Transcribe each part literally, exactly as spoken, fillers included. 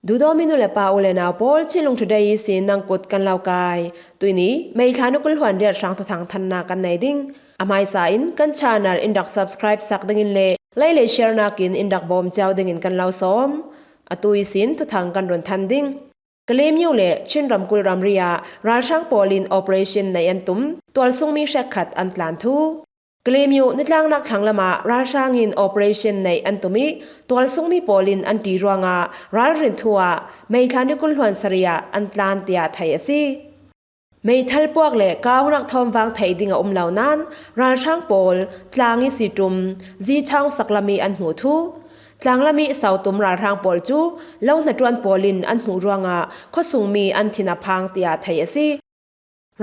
Duhdawmi nu le pa, u le nau pawl, Chinlung Today ihsin nang kut kan lo kai. Tuini, May thla ni kul hluan riat hrang thuthang thanna kan nei ding. A hmaisa in kan channel in rak subscribe sak dingin le like le share nakin in rak bawm ciau dingin kan lo sawm. Atu ihsin thuthang kan run than ding. Kalaymyo le Chin ramkulh ramri ah ralhrang pawl in operation neih an tum, tualsungmi hrekkhat an tlan thu. Kalaymyo nitlangnak thlang lamah ralhrang in operation neih an tum ih, tualsungmi pawl in an ṭi ruangah ralrin thu ah May thla ni kul hluan sarih ah an tlan, tiah theih a si. Meithal puak le kah-awknak thawmvang theih ding a um lo nain, ralhrang pawl tlang ihsi ṭum, zichawng saklam ih an hmuh thu. Tlanglam ih sautum ralhrang pawl cu lo hnaṭuan pawl in an hmuh ruangah khuasungmi an thin a phang, tiah theih a si.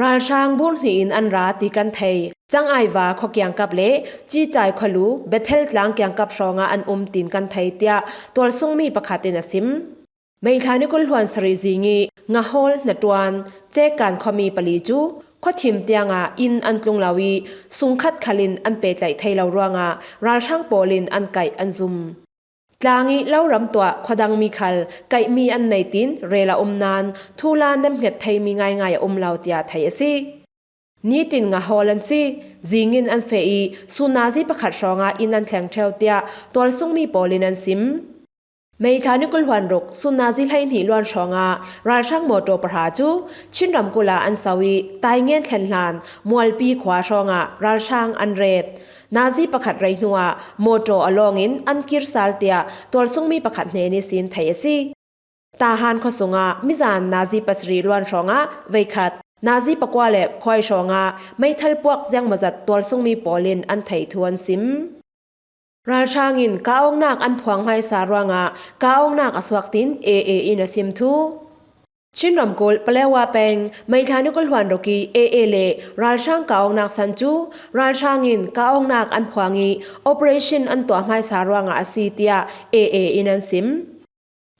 Ralhrang bur hnih in an ra ti kan thei. Cangaiva khuakiangkap le Cicai khualu Bethel tlang kiangkap hrawngah an um tiin kan thei, tiah tualsungmi pakhat in a sim. May thla ni kul hluan sarih zing ih Ngahawl, hnaṭuan, Cekan khuami pali cu khuathim tiangah inn an tlung lo ih, sungkhat khal in an pehtlaih thei lo ruangah ralhrang pawl in an kaih an zum. Tlang ih lo ram tuah khuadangmi khal kaihmi an nei tiin rel a um nain, thulan nemhnget theimi ngaingai a um lo, tiah theih a si. Nitin Ngahawl an si. Zing in an feh ih sun nazi pakhat hrawngah inn an thleng ṭheu, tiah tualsungmi pawl in an sim. May thla ni kul hluan ruk sun nazi hleihnih luan hrawngah ralhrang mawṭaw pahra cu Chin ramkulh ah an sau ih, Taingen thlen hlan Mualpi khua hrawngah ralhrang an ret. Nazi pakhat rei hnuah mawṭaw a lawng in an kir sal, tiah tualsungmi pakhat hnen ihsin theih a si. Tahan khuasungah mizan nazi pasarih luan hrawngah veikhat, nazi pakua le khuai hrawngah meithal puak ziangmawzat tualsungmi pawl in an theih thu an sim. Ralhrang in kah-awknak an phuang hmaisa ruangah kah-awknak a suak tiin A A in a sim thu. Chin ramkulh Paletwa peng May thla ni kul hluan ruk ih A A le ralhrang kah-awknak san cu ralhrang in kah-awknak an phuang ih operation an tuah hmaisa ruangah a si, tiah A A in an sim.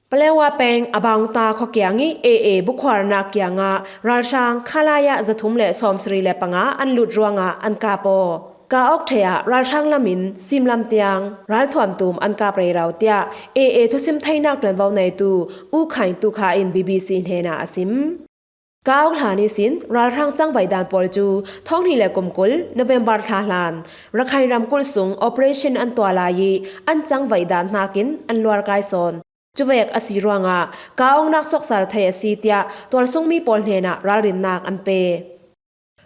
Paletwa peng Abaungta khuakiang ih A A bukhuarnak kiangah ralhrang khalai ah zathum le sawmsarih le panga an lut ruangah an kap aw. Kah-awk ṭheh ah ralhrang lam in simlam tiang ralthuam tum an kap rero, tiah A A thusim theinak ṭuanvo neitu U Khain Tu Kha in B B C hnenah a sim. Kah-awk hlan ihsin ralhrang cangvaih dan pawl cu thawng hnih le kum kul November thla hlan Rakhine ramkulh sung operation an tuah lai ih an cangvaih dan hnakin an luar kai sawn. Cuvek a si ruangah kah-awknak suaksal thei a si, tiah tualsungmi pawl hnenah ralrinnak an pe.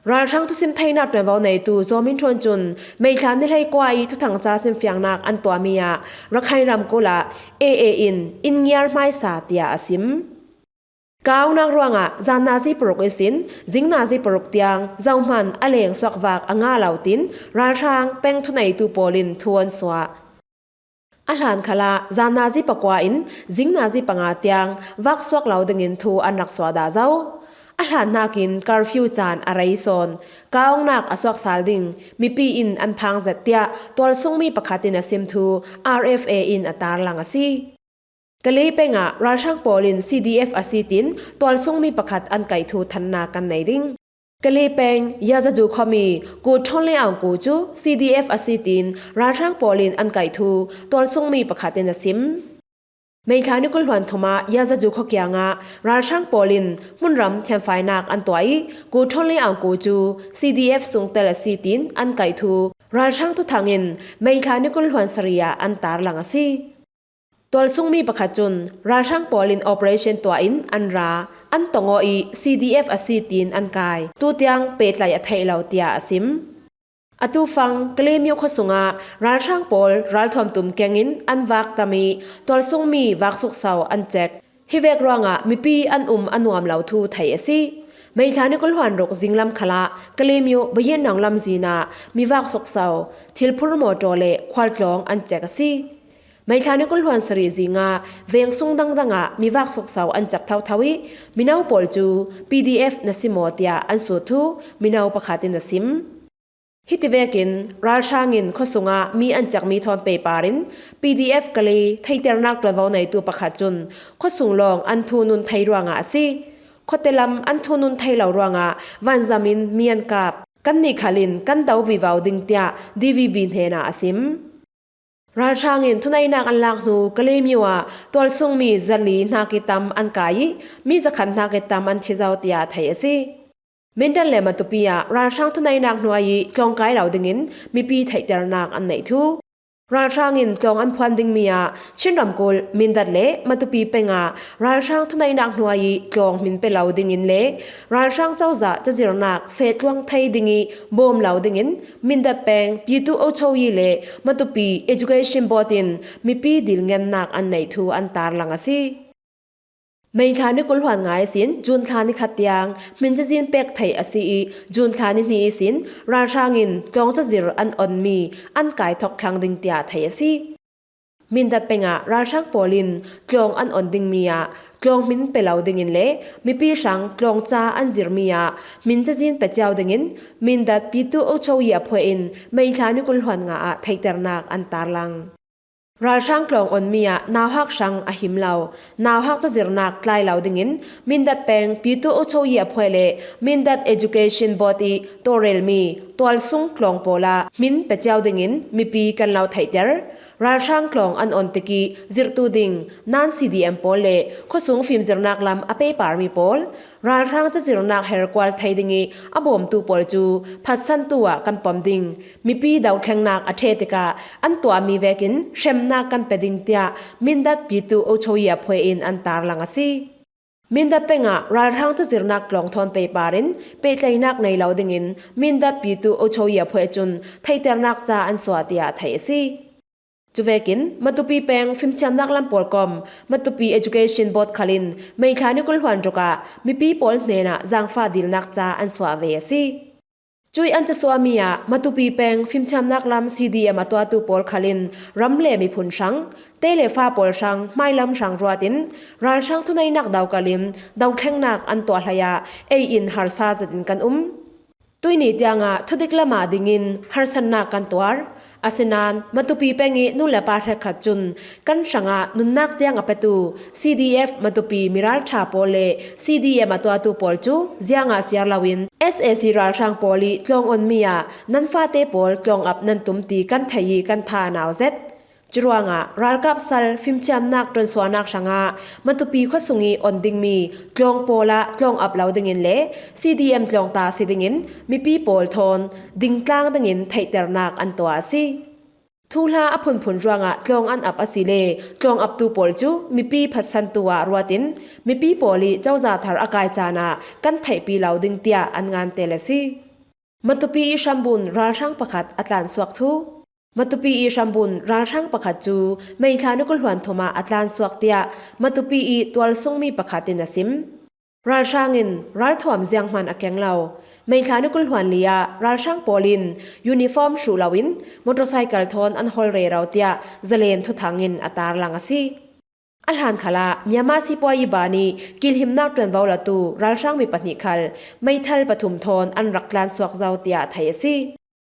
Ralhrang thusim theinak ṭuanvo neitu Zaw Min Ṭhawn cun May thla ni hleikua ih thuthangca simfiangnak an tuahmi ah Rakhine ramkulh ah A A in in ngiar hmaisa, tiah a sim. Kah-awknak ruangah zan nazi paruk ihsin zing nazi paruk tiang zohman a leng suakvak a ngah lo, tiin ralhrang peng thuneitu pawl in thu an suah. A hlan khalah zan nazi pakua in zing nazi panga tiang vak suak lo dingin thu an rak suah dah zo. A hlan hnakin curfew caan a rei sawn. Kah-awknak a suaksal ding mipi in an phang zet, tiah tualsungmi pakhat in a sim thu R F A in a tarlang a si. Kalay peng ah ralhrang pawl in C D F a si tiin tualsungmi pakhat an kaih thu thannak kan nei ding. Kalay peng Yazaju khuami Ku Ṭhawn Lay Aung Ku cu C D F a si tiin ralhrang pawl in an kaih thu tualsungmi pakhat in a sim. May thla ni kul hluan thum ah Yazaju khuakiang ah ralhrang pawl in hmunram thianfainak an tuah ih Ku Ṭhawn Lay Aung Ku cu C D F sungtel a si tiin an kaih thu ralhrang thuthang in May thla ni kul hluan sarih ah an tarlang a si. Tualsungmi pakhat cun ralhrang pawl in operation tuah in an ra, an tong aw ih C D F a si tiin an kai. Tutiang pehtlaih a theih lo, tiah a sim. Atu fang Kalaymyo khuasungah ralhrang pawl ralthuam tum keng in an vak tam ih tualsungmi vak sukso an cek. Hivek ruangah mipi an um a nuam lo thu theih a si. May thla ni kul hluan ruk zinglam khalah Kalaymyo Bayinnong lamzin ah mi vak sukso, thilphur mawṭaw le khualtlawng an cek a si. May thla ni kul hluan sarih zingah veng sung dangdang ah mi vak sukso an cek thotho ih mino pawl cu P D F na si maw, tiah an sut thu mino pakhat in a sim. Hiti vekin ralhrang in khuasungah mi an cekmi thawn pehpar in P D F Kalay theiternak ṭuanvo neitu pakhat cun khuasung lawng an thunun thei ruangah a si. Khuate lam an thunun thei lo ruangah vanzam in mi an kap. Kannih khal in kan do vivo ding, tiah D V B hnenah a sim. Ralhrang in thuneinak an lak hnu Kalaymyo ah tualsungmi zali hnak i tam an kai i mi zakhat hnak i tam an thi zo, tiah theih a si. Mindat le Matupi ah ralhrang thuneinak hnuai i tlawng kai lo dingin mipi theihternak an neih thu. Ralhrang in tlawng an phuan dingmi ah Chin ramkulh Mindat le Matupi peng ah ralhrang thuneinak hnuai i tlawng hmin pe lo dingin le ralhrang cozah cazirnak feh tluang thei ding i bawm lo dingin Mindat peng Pyithu Ocho Ye le Matupi Education Board in mipi dilngennak an neih thu an tarlang a si. May thla ni kul hluan nga ihsin June thla ni khat tiang hmin cazin pek theih a si i, June thla ni hnih ihsin ralhrang in tlawng cazir an onmi an kai thawk thlang ding, tiah theih a si. Mindat peng ah ralhrang pawl in tlawng an on dingmi ah tlawng hmin pe lo dingin le mipi hrang tlawng ca an zirmi ah hmin cazin pe cio dingin Mindat Pyithu Ocho Ye a phuai in May thla ni kul hluan nga ah theihternak an tarlang. Ralhrang tlawng onmi ah nauhak hrang a him lo, nauhak cazirnak tlai lo dingin Mindat peng Pyithu Ocho Ye a phuai le Mindat Education Board i tawlrelmi tualsung tlawng pawl ah hmin pe cio dingin mipi kan lo theihter. Ralhrang tlawng an on tik i zirhtu ding nan C D M pawl le khuasung fimzirnak lam a peiparmi pawl, ralhrang cazirnak herkual thei ding i a bawmtu pawl cu phatsantu ah kan pom ding. Mipi dothlennak a ṭhe tikah an tuahmi vekin hremnak kan pe ding, tiah Mindat Pyithu Ocho Ye a phuai in an tarlang a si. Mindat peng ah ralhrang cazirnak tlawng thawn peipar in pehtlaihnak nei lo dingin Mindat Pyithu Ocho Ye a phuai cun theihternak ca an suah, tiah theih a si. Cuvekin Matupi peng fimthiamnak lam pawl kom Matupi Education Board khal in May thla ni kul hluan ruk ah mipi pawl hnenah zaangfah dilnak ca an suah ve a si. Cuih an casuahmi ah Matupi peng fimthiamnak lam C D M a tuahtu pawl khal in ram le miphun hrang, te le fa pawl hrang, hmailam hrang ruat in ralhrang thuneinak dokalh in dothlennak an tuah hlei ah ei in harsa zet in kan um. Tuihni tiangah thudik lamah dingin harsatnak kan tuar. Asinain Matupi peng i nu le pa hrekkhat cun kan hrangah nunnak tiang a petu C D F Matupi miralṭha pawl le C D M a tuahtu pawl cu ziangah siar loin S A C ralhrang pawl i tlawng onmi ah nan fate pawl tlawng ap nan tum ti kan theih i kan tha a nau zet. Curuangah ralkap sal fimthiamnak ṭuansuahnak hrangah Matupi khuasung i on dingmi tlawng pawl ah tlawng ap lo dingin le C D M tlawng ta si dingin mipi pawl thawn dingtlang dingin theihternak an tuah a si. Thuhla a phunphun ruangah tlawng an ap a si le tlawng aptu pawl cu mipi phatsantu ah ruat in mipi pawl i cozah thar a kai caan ah kan theihpi lo ding, tiah an ngan tel a si. Matupi i hrambun ralhrang pakhat a tlansuak thu. Matupi i hrambun ralhrang pakhat cu May thla ni kul hluan thum ah a tlansuak, tiah Matupi i tualsungmi pakhat in a sim. Ralhrang in ralthuam zianghman a keng lo. May thla ni kul hluan li ah ralhrang pawl in uniform hruh loin motorcycle thawn an hol rero, tiah Zalen Thuthang in a tarlang a si. A hlan khalah Myanmar sipuai i ban i kilhimnak ṭuanvo latu ralhrang mi pahnih khal meithal pathum thawn an rak tlansuak zo, tiah theih a si.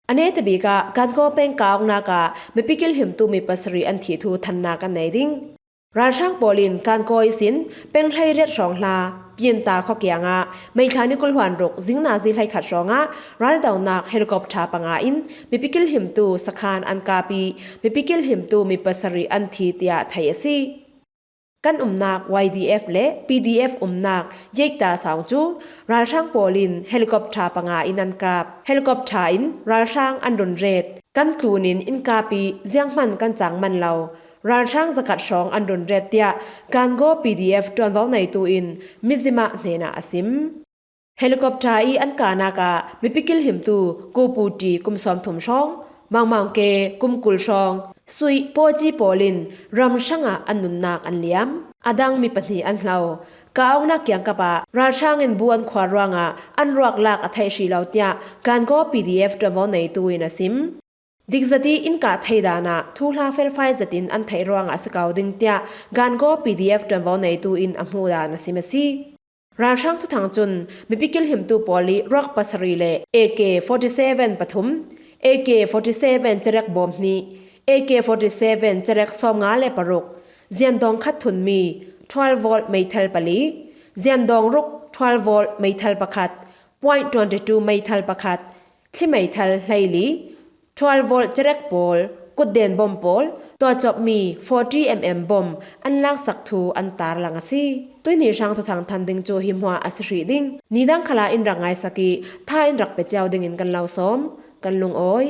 A netabik ah Gangaw peng kah awknak ah mipi kilhimtu mi pasarih an thih thu thannak an nei ding. Ralhrang pawl in Gangaw ihsin peng hleiriat hrawng hla Pianta khua kiangah May thla ni kul hluan ruk zing nazi hleikhat hrawngah raldonak helicopter panga in mipi kilhimtu sakhan an kap i mipi kilhimtu mi pasarih an thi, tiah theih a si. Kan umnak Y D F le P D F umnak Yeikta sawng cu ralhrang pawl in helicopter panga in an kap. Helicopter in ralhrang an run ret. Kan tlun in in kap i zianghman kan cang man lo. Ralhrang zakhat hrawng an run ret, tiah Gangaw P D F ṭuanvo neitu in Mizzima hnenah a sim. Helicopter i an kahnak ah mipi kilhimtu Kuputi kum sawmthum hrawng, Mangmangke kum kul hrawng, Suih Pawci pawl in ram hrangah an nunnak an liam. A dang mi pahnih an hlo. Kah awknak kiangkap ah ralhrang in bu an khuar ruangah an ruak lak a theih hrih lo, tiah Gangaw P D F ṭuanvo neitu in a sim. Dikzat i in kah thei dan ah thuhla felfai zet in an theih ruangah a si ko ding, tiah Gangaw P D F ṭuanvo neitu in a hmuh dan a sim a si. Ralhrang thuthang cun mipi kilhimtu pawl i ruak pasarih le A K forty seven pathum, A K forty seven cerek bawm hnih, A K forty seven cerek sawmnga le paruk, ziandawng khat thunmi twelve volt meithal pali, ziandawng ruk twelve volt meithal pakhat, point twenty two meithal pakhat, thli meithal hleili, twelve volt cerek pawl, kutden bom pawl, tua copmi forty mm bom an laksak thu an tarlang a si. Tuihni hrang thuthang than ding cu hi hmuah a si hrih ding. Nidang khala in rak ngaisak ih tha in rak pe cio dingin kan lo sawm, kan lungawi.